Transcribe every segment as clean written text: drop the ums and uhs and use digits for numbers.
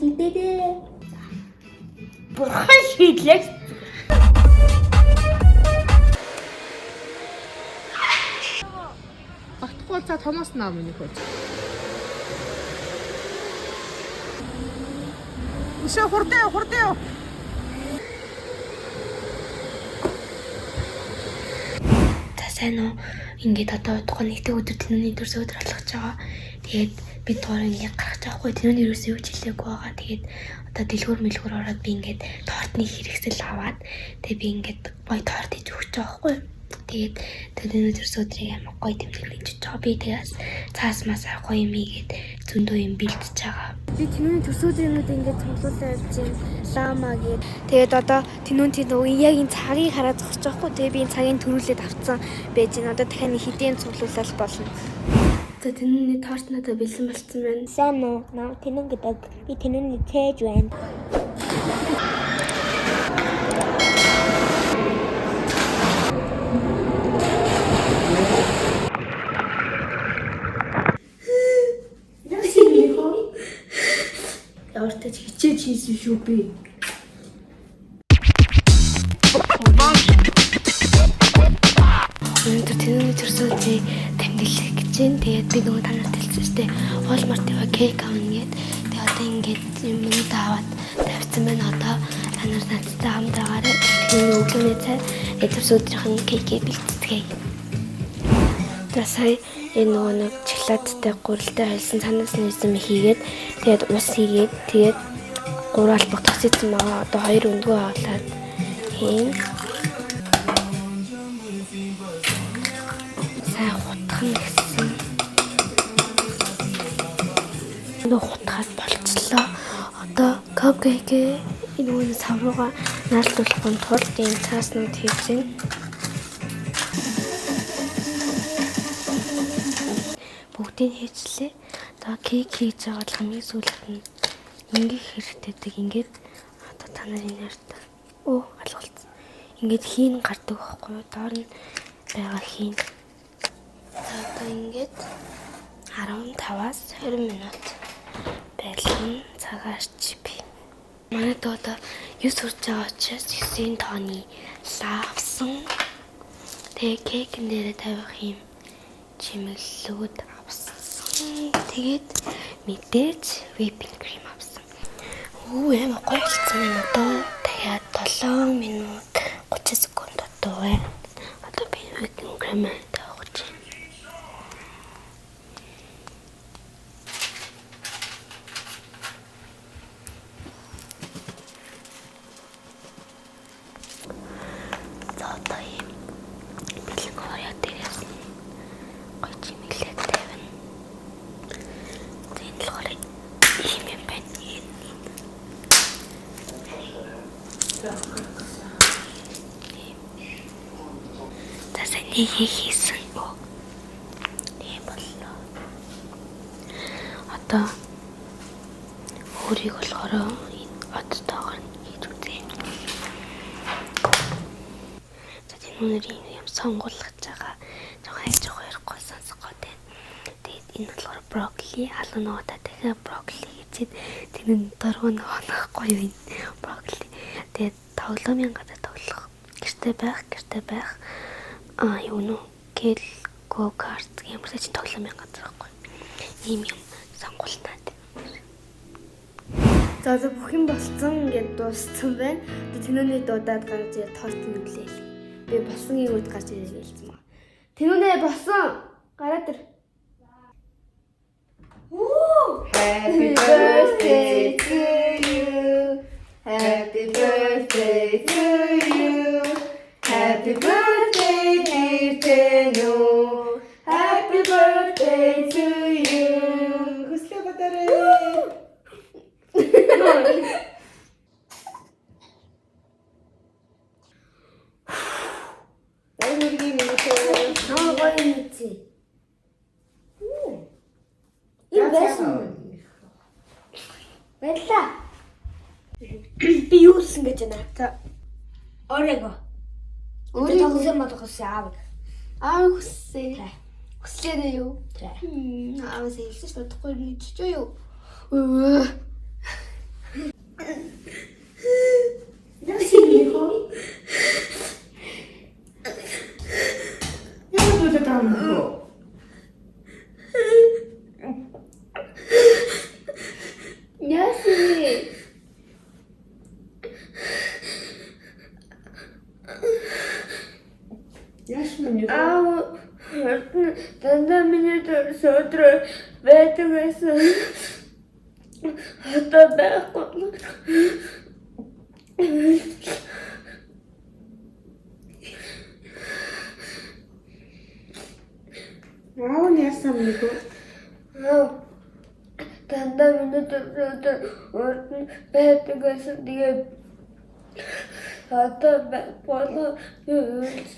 Дидээ. Бурхан шийдлээ. Багтахгүй бол за томоос наа миний хөөж. Өшөө хурдан яв, хурдан яв. За, сайн уу? Ингээд одоо тухайн нэгдэх өдөр тэнүүний төрсөн өдөр болгож байгаа. Тэгээд бид гурав ингээд гарах жаахгүй, тэнүүний ерөөсөө юу ч хэлээгүй байгаа. Тэгээд одоо дэлгүүр мэлгүүр ороод би ингээд тортны хэрэгсэл аваад, тэгээд би ингээд гоё торт хийж өгч байгаа байхгүй юу? Тэгээд тэнүүний төрсөн өдрийг амар гоё тэмдэглэж өгч байгаа. Би тэгээс цаас масаар гоё юм ийгээд зөндөө юм бэлтэж байгаа. Би тэнүүний төрсөн өдрийнүүд ингээд цуглуулаа явж байна. Лама гээд. Тэгээд одоо тэнүүн тийм нөгөө яг энэ цагийг хараад зогсож байгаа хгүй. Тэгээд би энэ цагийг төрүүлээд авцсан байж байна. Одоо дахиад нэг хэдийн цуглуулал болно. За, тэнүүний торт надад бэлэн болцсон байна. Сайн уу? Наа тэнэн гэдэг. Би тэнэний цээж байна. Ямар ч хичээж хийсэн шүү би. Өнөөдөр тэнүүний төрсөн өдрийг тэмдэглэх гэж байна. Тэгээд би нөгөө та нарт хэлсэн шүү дээ. Walmart яваа кейк авна гээд. Тэгээд одоо ингээд юмнууд аваад тавьсан байна. Одоо та нар надтай хамт байгаарай. Тэгээд өглөөний цай, тэгээд төрсөн өдрийнх нь кейкийг бэлтцгээе. За, сая энэ нөгөө нэг шоколадтай гурилтай холсон цаанаас нь хийсэн хийгээд, тэгээд ус хийгээд, тэгээд гурван албах тос хийсэн байгаа. Одоо хоёр өндгөө хаалаад хийн. Сайн хутгах нь гэсэн. Нөгөө хутгаад болчлоо. Одоо cupcake энэ нөгөө сав руугаа наарлуулахын тулд ийм цааснууд хийж байна. Бүгдийг хийчлээ. Одоо кейк хийж байгаа бол хамгийн сүүлд нь ингэх хэрэгтэй. Ингээд одоо та нарын нарт оо алгалцсан. Ингээд хийн гардаг байхгүй юу? Доор нь байгаа хийн. За, одоо ингээд 15-аас 20 минут байлган цагаарч би. Манай дүү одоо 9 хүрч байгаа учраас 9-ийн тооны лаа авсан. Тэгээ кейкэн дээрээ тавих юм чимэглэлүүд авсан. Тэгээд мэдээж whipping cream авсан. Өө, амар гоё болцсон байна одоо. Дахиад 7 минут 30 секунд дутуу байна. Одоо би whipping cream тавих гэж байна. За, одоо ийм бэлэн хорё дээрээс нь гоё чимэглээд тавина. За, энэ болохоор ийм юм байна. Ийм. За, сайн нэг хийсэн. Ийм боллоо. Одоо өөрийг болохоор энэ одтойгоор нь хийж үзье. За, энэ үнэр юм сонгуулгаж байгаа. Жохон хайж байгаа ярихгүй сонсгоо тань. Тэгээд энэ болохоор брокколи, алан нөгөө та дахиад брокколи хийчихэд тэр нь дургу нөгөө нөхгүй юу энэ брокколи. Тэгээд тоглоомын газар тоглох гэрте байх, гэрте байх. Аа, юу нүү? Кэл go kart ямар ч тоглоомын газар байхгүй. Ийм юм сонгуулнаа. За, одоо бүх юм болцсон, ингээд дууссан байна. Одоо тэнүүний дуудаад гарч ирээ, торт нь үлээл. Би болсон үед гарч ирээ гэлсэн баг. Тэнүүнээ болсон. Гараад ир. Happy birthday to you. Happy birthday to you. Happy birthday, dear Tenu. Happy birthday to you. Хүслээ батарай. Баяр хүргэе, миний. Аа, гоё юм чи. Энэ байсан. Баярлаа. Би юу хэлсэн гэж байна? За. Орего. Өөрийг тоглосон болгосон аав. Аав хүссэн. Хүслээ юу? Тэ. Ааваас хэлсэн шүү дээ. Удахгүй нэгчихээ юу? Ямар болоод байгаа юм бэ? Яси. Яаш минь юу? Аав дандаа миний төрсөдрөө байдаг байсан. Одоо байхгүй. Аав нь яасан юм бэ? Аав дандаа миний төрсөдрөө урд нь байдаг байсан. Тэгээд одоо байхгүй. Би уйлж.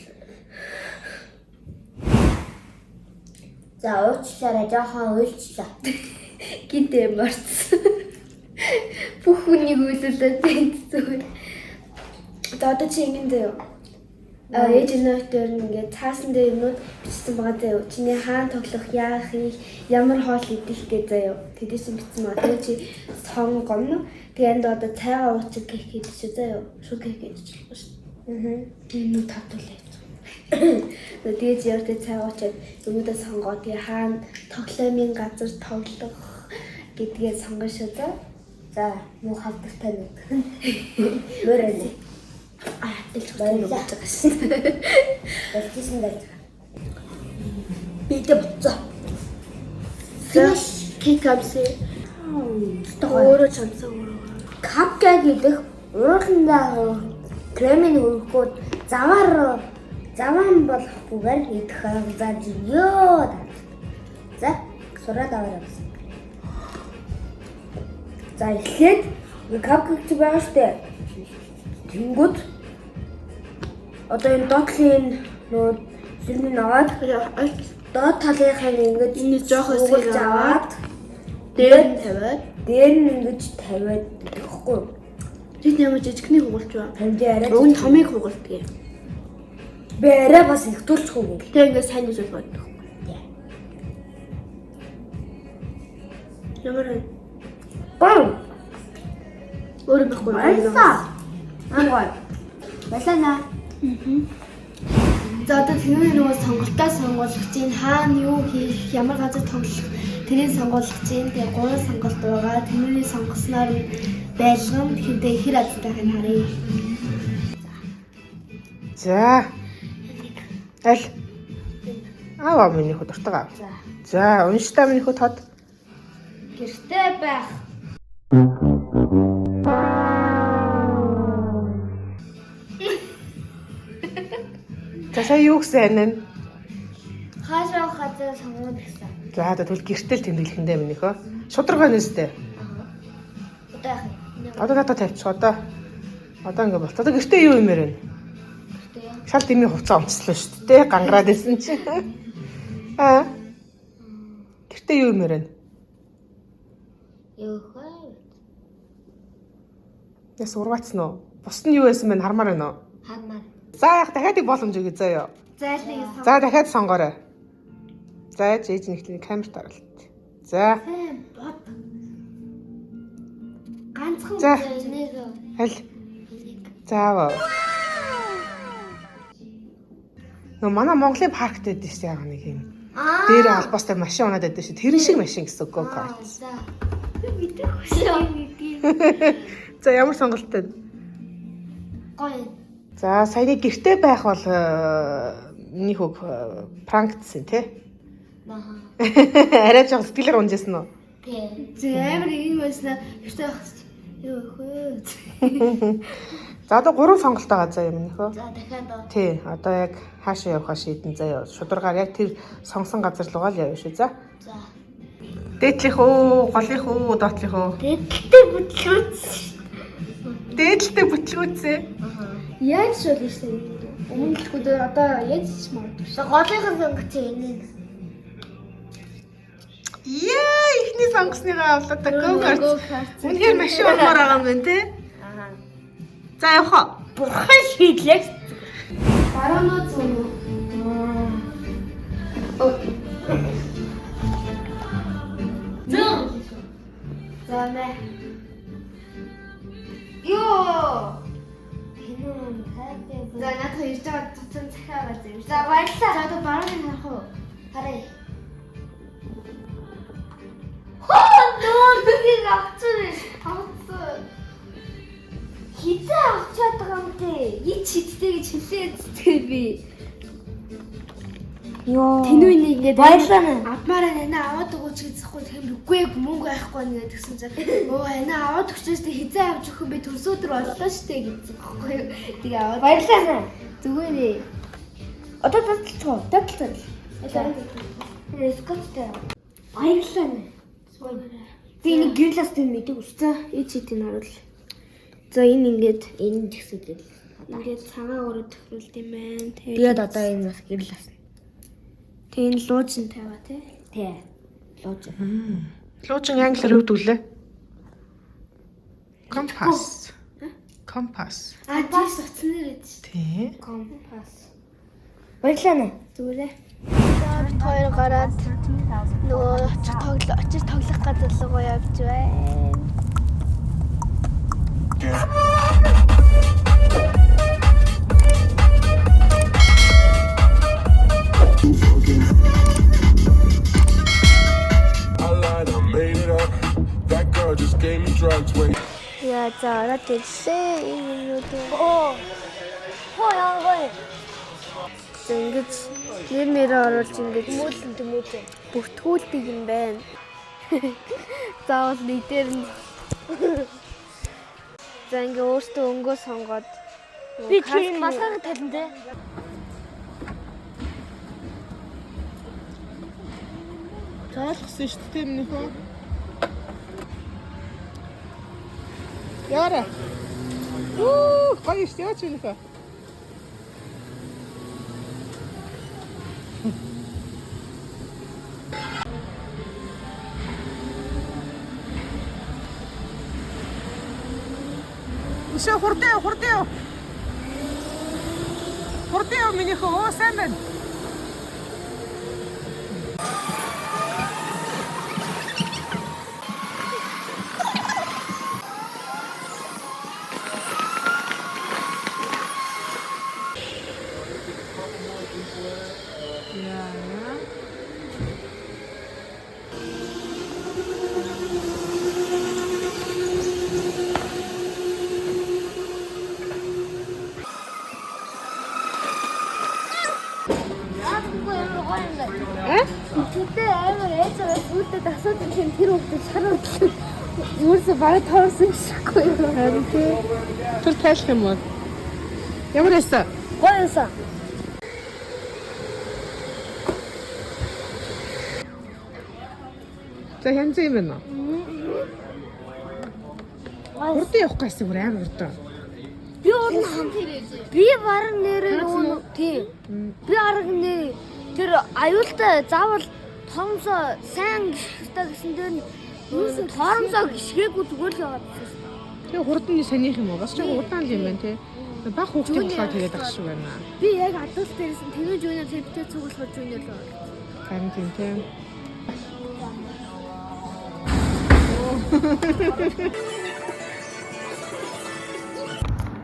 За уучлаарай жоохон уйлчлаа. Гинтээ марцсан. Бүх хүнийг уйлуулаад байна. За одоо чи ингэн заяа. А ээж нөтөр нь ингээд цаасан дээр юмнууд бичсэн байгаа заяа. Чиний хаан тоглох, яах хийх, ямар хоол идэх гэ заяа. Тэдээс чинь бичсэн байгаа. Тэгээ чи сонгоно. Тэгээ энд одоо цайгаа уучих гэх гэдэг чи заяа. Шүл гэх гэж байна шүү. Аа. Энэ нүд тавтуулаа. Тэгээ чи явдаа цай уучаад юмудаа сонгоо. Тэгээ хаана тоглоомын газар тоглох гэдгээ сонгоно шүү за. За муу хавдартай нэг. Мөрөө. А дэлж болж байгаа шин. Болчихсон байж байгаа. Бидэ буцаа. Финиш Кек амсээ. Өөрөө чамсан өөрөө. Капкейк идэх ууландаа кремийг өрөхгүй заваар заван болохгүйгээр идэх арга зааж ёо. За сураад аваарай гэсэн. За эхлээд капкейк чи байгаа штэ. Тэнгүүд одоо энэ доотлын нөө зүрмийг аваад доод талынхаа ингэж Энэ жоох хэсгийг аваад дээр нь тавиад дээр нь ингэж тавиад идэхгүй юу? Тэд ямар жижигхний хугалч ба. Харин арай Уг нь томыг хугалдгийг. би арай бас их төлчихгүй гэл. Тэгээ ингээд сайн үзэл боддог. Ямар вэ? Гоё. Өөрөө байхгүй. Баярлалаа. Ам гоё. Баярлалаа. За одоо тэрний нөгөө сонголтоо сонгуулах чинь хаана юу хийх, ямар газар тоглох тэрийг сонгуулах чинь тэгээ гурван сонголт байгаа. Тэрний сонгосноор нь байлган хинтээ хэр азтайх нь харъя. За. Аль? Аава миний хөө дуртайгаа. За. За, уншдаа миний хөө тод. Гэрте байх. За, сая юу гэсэн энэ? Хаашаа газар сонгоно гэсэн. За, одоо тэгвэл гэртэл тэмдэглэхэндээ миний хөө. Шударга байна үстэй. Одоо яах юм? Одоо надад тавьчих одоо. Одоо ингэ болт. Одоо гэртээ юу юмэр вэ? Гэртээ. Шал дэмий хувцас өмслөө шүү дээ. Гангараад исэн чи. Аа. Гэртээ юу юмэр вэ? Юу хөө? Яс ургаацсан уу? Бус нь юу байсан бэ? Хармаар байна уу? Хамаар. За яах дахиад нэг боломж өгье заяа. Зайлныг сон. За дахиад сонгоорой. За ээж нэг камерт оролт. За Сайн бод. Ганцхан За. Нэг аль. Заава. Нөө манай Монголын паркт байдаг шүү яага нэг юм. Аа. Дээр албастай машин унаад байдаг шүү. Тэрэн шиг машин гэсэн үг go kart. За. мэдээгүй. За ямар сонголттой вэ? Гоё. За саяны гэрте байх бол миний хөг пранктсэн тий. Аа. Арай жоох сэтгэлээр унжсэн үү? Тэ. Зэ амар ийм байснаа гэрте байх. Юу хөө. За одоо гурван сонголт байгаа заа юм нөхөө. За дахиад оо. Тий, одоо яг хаашаа явахаа шийдэн заяа. Шударгаар яг тэр сонгосон газар руугаа л явна шүү. За. За. Дээдлэх үү, голынх үү, доотлих үү? Дээдэлтэй бүтлгүүц. Дээдлэлтэй бүтлгүүцээ. Яаж шууд шүү дээ. Өмнө дэлхүүд одоо яаж ч магадгүй. За голынх нь сонгоч энийг. Яа, ихний сонгосныгаа авлаа та go kart. Go kart. Үнэхээр машин унмаар байгаа юм байна те. Аа. За явах уу? Бурхан шийдлээ. Баруун уу зүүн үү? Зүүн. За мэ. байгаа зэрэг. За баярлалаа. За одоо барууныг харах уу? Харъя. Хоо нөө би авчихсан. Авцсан. Хизээ авчаад байгаа юм те. Ич хиттэй гэж хэлээ зү би. Йоо. Тэнүү нэг ингээд Баярлалаа. Авмаараа нанаа аваад өгөөч гэсэхгүй тийм үгүй мөнгө байхгүй нэ гэсэн чинь өө анаа аваад өгчөөс тэ хизээ авч өгөх юм бэ төрсөн өдөр боллоо штэ гэсэн байхгүй юу. Тэгээ аваад Баярлалаа. Зүгээрээ. Одоо дадлцгаа. Дадлцаа. Скотчтай. Баярлалаа. Би нэг гэрлээс тийм мэдэг ус. За ич хитийг харуул. За энэ ингээд Энэ ч гэсэн гэрэл. ингээд цагаан өрөө тохируулд юм байна. Тэгээд одоо энэ бас гэрлээс. Тэгээ энэ луужин тавиа тий. Тэ. Лууж. Луучин англиар юу гэдэг лээ? Компас. Компас. А тийс утсан нэр гэж. Тий. Компас. Баярлалаа. Зүгээрээ. За бид хоёр гараад нөгөө очих тоглох очиж тоглох газар руу явж байна. I lied, I made it up. That girl just gave me drugs. Wait. Яа за ороод ирлээ. Энэ юмнууд. Оо. Хоо яа гоё. За ингэж нэр нэрээ оруулж ингэж Мүүлэн тэмүүлэн. бүртгүүлдэг юм байна. Заавал нэг дээр нь. За ингээ өөртөө өнгөө сонгоод Би тэр масгааг талан те. Ойлгосон шүү дээ минийхөө. Яара. Үу, гоё шүү дээ яач минийхөө. Ишээ хурдан яв, хурдан яв. Хурдан яв минийхөө. Оо сайн байна. Яа. Аагүй ямар гоё юм бэ? Э? Тэгтээ амар ээж аваас үүдээ асууж юм тэр хүүхдээ шар хөдлөө. Юурсэ бараг тоорсон шихгүй юу. Харин тий. Тэр тайлах юм уу? Ямар байсан? Гоё юмсан. За янз юм байна уу? Хурдан явах гэсэн бүр амар хурдан. Би уул би бараг нэрээ нөгөө тий. Би бараг нэр тэр аюултай заавал тоомсоо сайн гიშгэх ёстой гэсэн дээр нь тоомсоо гიშгээгүй зүгээр л яваад байсан. Тэгээ хурдан санийх юм уу? Бас ч удаан л юм байна тий. Баг хүүхдийн болохоор тэгээд ах шиг байна. Би яг адуулт дээрсэн тэнүү жуниор тэрвтэй цуглахад жуниор л байна. Харин тийм тий.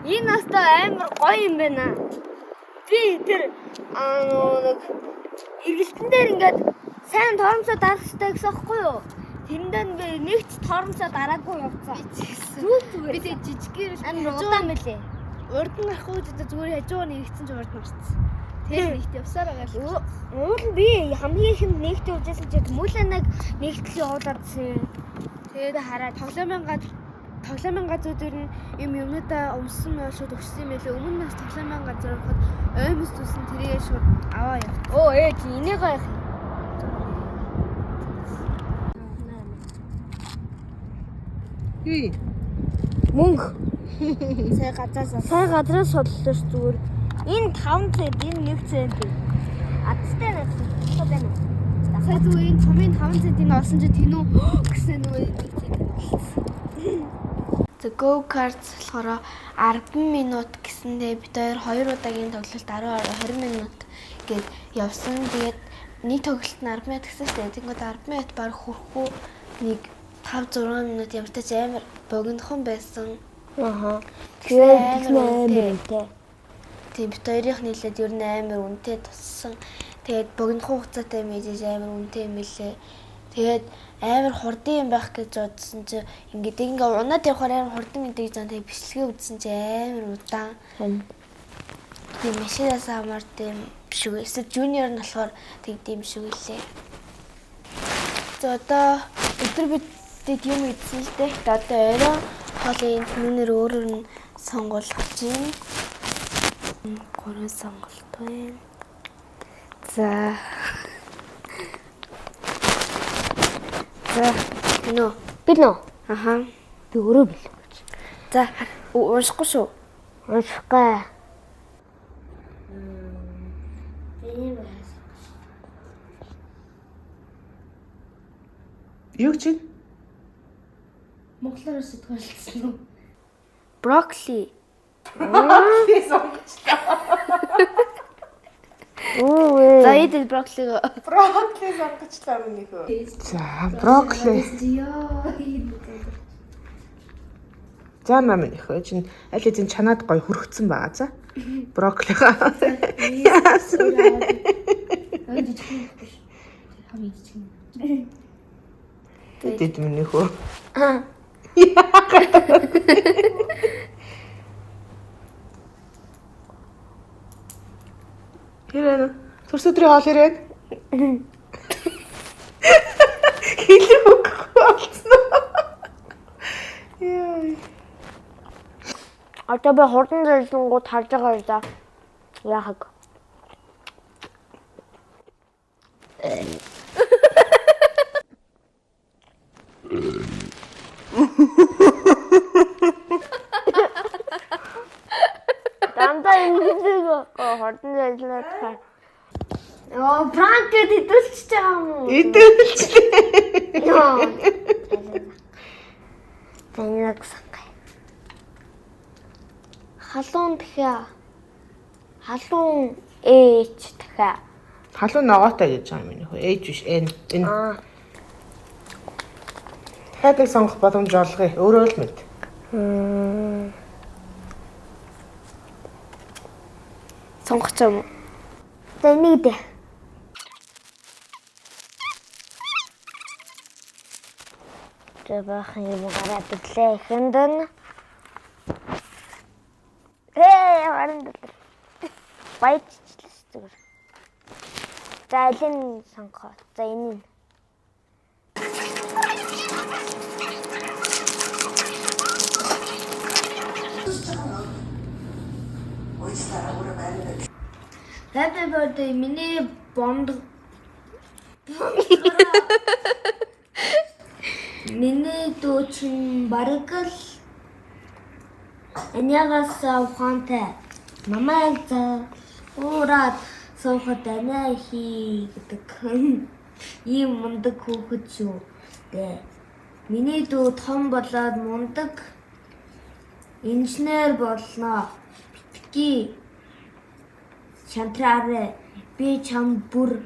Энэ настай амар гоё юм байна. Би тэр аа нэг эргэлтэн дээр ингээд сайн торомсоо дарах хэрэгтэй гэсэн аахгүй юу? Тэрэндээ би нэг ч торомсоо дараагүй явцсан. Зүгээр зүгээр. Би тэг жижигээр Амар удаан мэлээ. Урд нь гарах үед одоо зүгээр хажуугаар нь иргэсэн ч урд нь гарцсан. Тэр нэгт явсаар байгаа л. Уул нь би хамгийн ихэнд нэгт явж байсан чи мөлөнэг нэгтэл явуулаадсэн. Тэгээд хараад тоглоомын газрууд ер нь юм юмнуудаа өмсөн мөн шууд өгсөн юм байлээ. Өмнө нь бас тоглоомын газар ороход оймс зүсэн тэрийгээ шууд аваа яв. Оо ээж энийг яах юм? Хий. Мөнгө. Сая газаас Сая газраас судлаа ш зүгээр. Энэ 5 цент, энэ 1 цент. Адтай надад байна. Сая зүгээр энэ цомын 5 центийг олсон чи тэнүү гэсэн нөгөө 1 цент олсон. The go karts болохоор 10 минут гэсэндээ бид хоёр удаагийн тоглолт 10 20 минут гээд явсан. Тэгээд нэг тоглолт нь 10 минут гэсэн шүү дээ. Тэгэнгүүт 10 минут баг хүрэхгүй нэг 5 6 минут ямар ч амар богинохон байсан. Аха. Тэгээд Тэгээд амар үнэтэй. Тийм, бит хоёрын нийлээд ер нь амар үнэтэй туссан. Тэгээд богинохон хугацаатай мэдээж амар үнэтэй юм билээ. Тэгээд амар хурдан юм байх гэж бодсон чи ингээд ингээ унаад явахаар амар хурдан гэдэг жан, тэгээд бичлэгээ үзсэн чи амар удаан. Тийм, машинаас амар тийм биш үү. Эсвэл junior нь болохоор тэгдэм шиг үлээ. За, одоо өдөр бидэд юм идсэн л дээ. Гэтэ одоо оройн хоолын тэнүүнээр өөрөөр нь сонгуулах гэж байна. Гурван сонголт байна. За. За, нөө. Би нөө. Аха. Би өөрөө бэлэг гэж. За, уншихгүй шүү. Уншихгүй. Юу чинь? Монголоор сэтгүүлсэн үү? Брокколи. Брокколи сонгочлоо. Үгүй. За, идэл брокколиг. Брокколи сонгочлоо миний хөө. За, брокколи. За, миний хөө чинь аль хэзээ чанаад гоё хөргцэн байгаа за. Брокколигаа. Яасан бэ? Хамгийн жижиг нь. Тэд миний хөө. Хэрэг төрс өдрийн хоол хэрэг. Хэлэх үгүй болсон уу? Яа. Одоо би хурдан зарлингууд харж байгаа юм да. Яахаг. Дандаа ингэдэг хурдан зарлиад хаа. Оо, пранк гэдэг идэлчихэж байгаа юм уу? Идэлчлээ. Йоо. Таныг сонгоё. Халуун дахиа. Халуун ээч дахиа. Халуун ногоотой гэж байгаа юм миний хөө. Ээж биш, эн. Энэ. Аа. Дахиад нэг сонгох боломж олгоё. Өөрөө л мэд. Сонгох юм уу? За, энийг дээ. За, баахан юм гараад ирлээ эхэнд нь. Ээ, харин доллар. Баяжчлаа зүгээр. За, аль нь сонгох? За, энийг. Happy birthday миний бонд. Миний дүү чинь бараг л Анягаас ухаантай. Намайг уураад суухад аниа хий гэдэг. Ийм мундаг хүүхэд шүү дээ. Миний дүү том болоод мундаг инженер болно. Битгий шантраарай. Би чам бүр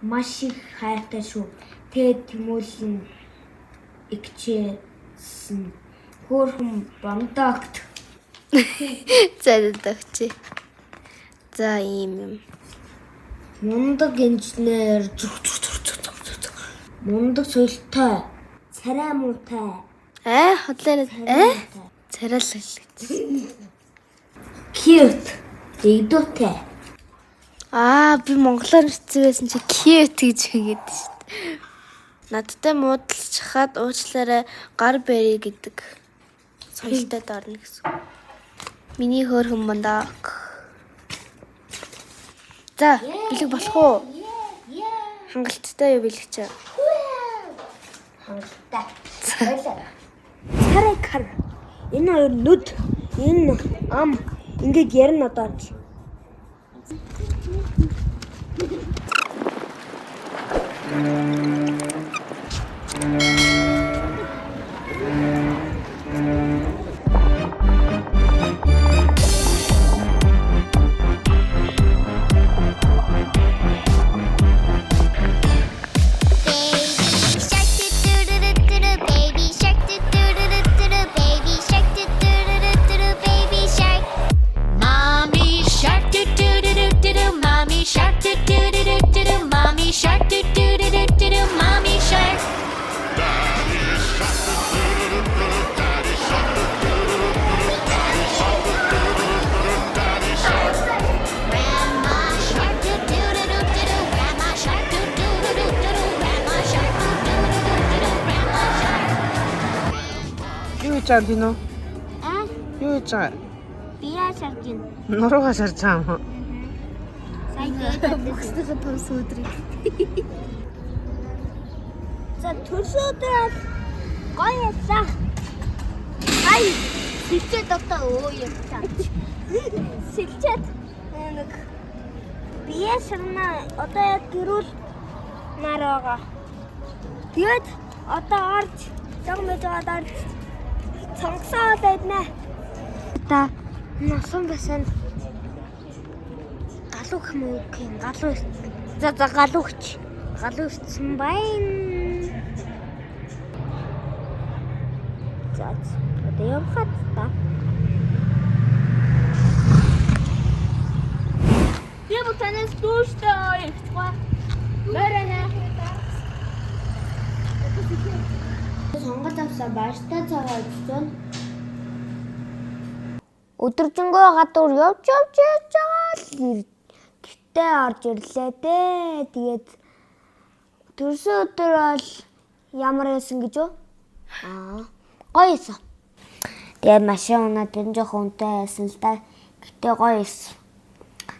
маш их хайртай шүү. Тэ тэмүүлэн игчээсэн. Хөөрхөн бондогт. За, дагчи. За, ийм юм. Мундаг инженер зүг зүг зүг зүг зүг зүг зүг. Мундаг соёлтой. Царай муутай. Аа, хотлаарай. Аа? Царайлал гэж. Cute. Дэгдүүтэй. Аа, би монголоор бичсэн байсан чи cute гэж хэлээд шүү дээ. Надтай муудалцахад уучлаарай, гар барь гэдэг. Соёлтой дорно гэсэн. Миний хөөрхөн мундаг. За, бэлэг болох уу? Хангалттай юу бэлэг чи? Хангалттай. Царай кар. Энэ хоёр нүд, энэ ам ингээд ярина одоо. Baby shark doo doo doo doo doo doo, baby shark doo doo doo doo doo doo, baby shark doo doo doo doo doo doo, baby shark. Mommy байгаа юм тийм үү? Аа, Юу хийж байгаа? бие шарж байна. Нуруугаа шарж байгаа юм уу? Сая тэгээд Бүхснийхээ том сүүдрийг. За төрсөдөр гоё яллаа. Ай, сэлчээд одоо өө юм цаа. Сэлчээд нэг бие шарна одоо яг гэрүүл нар байгаа. Тэгээд одоо орж зог мэжгаад орж цонгосоо байдна. Одоо насан басанд галуу гэх юм уу гэх юм галуу за за галуугч галуу ирсэн байна. За одоо явхад та. Би бүх танаас дүүштэй явчихгаа. Морина. Сонгол авсан баяртай цагаа өдсөн. Өдөржингөө гадуур явж явж явж байгаа л гэртээ орж ирлээ дээ. Тэгээд төрсөн өдөр бол ямар байсан гэж юу? Аа, гоё байсан. Тэгээд машин унаад тэр нь жоохон үнэтэй байсан л да. Гэтэ гоё байсан.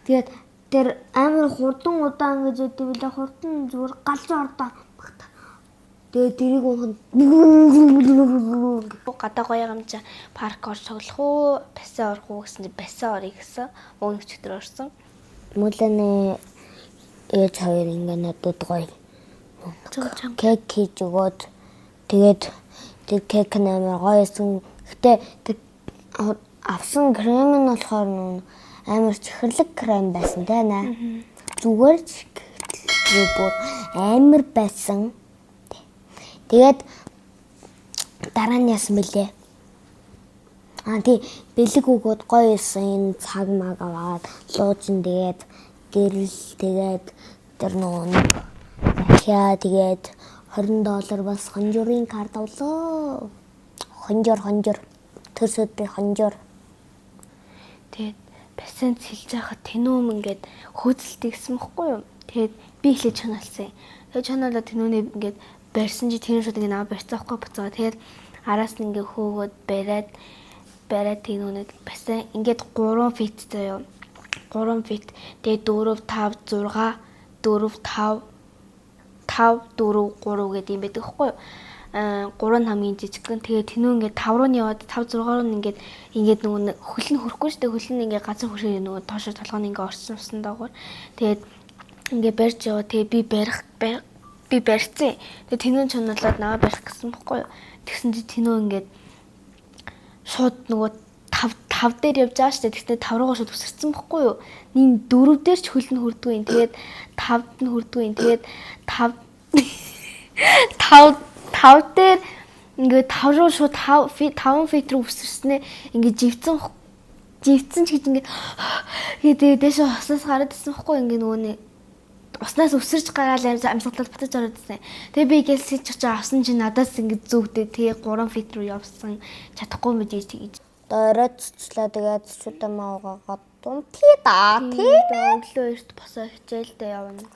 Тэгээд тэр амар хурдан удаан гэж яддаг билээ. Хурдан зүгээр галж ордоо. Тэгээд тэрийг унах Гадаа гоё юм чи парк орж тоглох уу, бассейн орох уу гэсэн чи бассейн орё гэсэн. Өнгө өчтөр орсон. Мүлэний ээж хоёр ингээ надад гоё кек хийж өгөөд тэгээд тэр кек нь амар гоё байсан. Гэтэ тэр авсан крем нь болохоор нүн амар чихэрлэг крем байсан те наа. Зүгээр ч гэтэл бүр амар байсан. Тэгээд дараа нь яасан бэлээ? Аа тий бэлэг өгөөд гоё байсан энэ цаг маг аваад луужин тэгээд гэрэл тэгээд тэр нөгөө нэг захиа тэгээд 20 доллар бас хонжурын карт авлаа. Хонжор хонжор төрс өдрийн хонжор. Тэгээд бассейн цэлж байхад тэнүүм ингээд хөөцөлт гэсэн бохгүй юу? Тэгээд би эхлээд чанаалсан. Тэгээд чанаалаа тэнүүний ингээд барьсан чи тэр шууд ингээд наваа барьцаа хгүй буцаа. Тэгээд араас нь ингээд хөөгөөд бариад бариад тэнүүнийг бассейн ингээд 3 фит заяа. 3 фит. Тэгээд 4 5 6 4 5 5 4 3 гэдэг юм байдаг хгүй юу? Аа 3 нь хамгийн жижигхэн. Тэгээ тэнүү ингээд 5 руу нь яваад 5 6 руу нь ингээд ингээд нөгөө нэг хөл нь хөрөхгүй шүү дээ. Хөл нь ингээд газар хөршөө нөгөө доошо толгой нь ингээд орсон усан доогоор. Тэгээд ингээд барьж яваа. Тэгээ би барих би барьцсан. Тэгээ тэнүү чоноолоод наваа барих гэсэн бохгүй юу? Тэгсэн чи тэнүү ингээд шууд нөгөө 5 5 дээр явж байгаа шүү дээ. Тэгтээ 5 руугаа шууд өсөрсөн бохгүй юу? Нин 4 дээр ч хөл нь хүрдгүй юм. Тэгээд 5-д нь хүрдгүй юм. Тэгээд 5 5 5 дээр ингээд 5 руу шууд 5 фит 5 фит рүү өсөрснээ ингээд живцэн живцэн ч гэж ингээд тэгээд дээшээ уснаас гараад ирсэн бохгүй ингээд нөгөө нэг уснаас өсөрч гараал амьсгалал батаж ороод ирсэн. Тэгээ би гээл сэлж очиж авсан чинь надаас ингээд зүгдээ тэгээ 3 фит рүү явсан чадахгүй мэж тэгж. Одоо оройцчлаа тэгээд шүтэн маагаад унтъя да тий. Тэгээ өглөө эрт босоо хичээлдээ явна.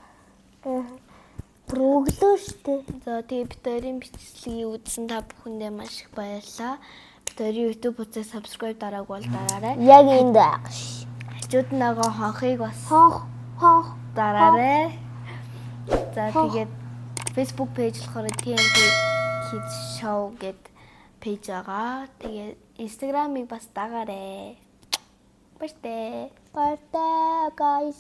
Бүр өглөө штэ. За тэгээ бид хоёрын бичлэгийг үзсэн та бүхэндээ маш их баярлалаа. Бид хоёрын YouTube хуудсыг subscribe дарааг бол дараарай. Яг энд байх ш. Хажууд нь байгаа хонхыг бас Хонх хонх дараарай. За тэгээд Facebook page болохоор TNT Kids Show гэд пэйж байгаа. Тэгээд Instagram-ыг бас дагаарай. Баяртай. Баяртай guys.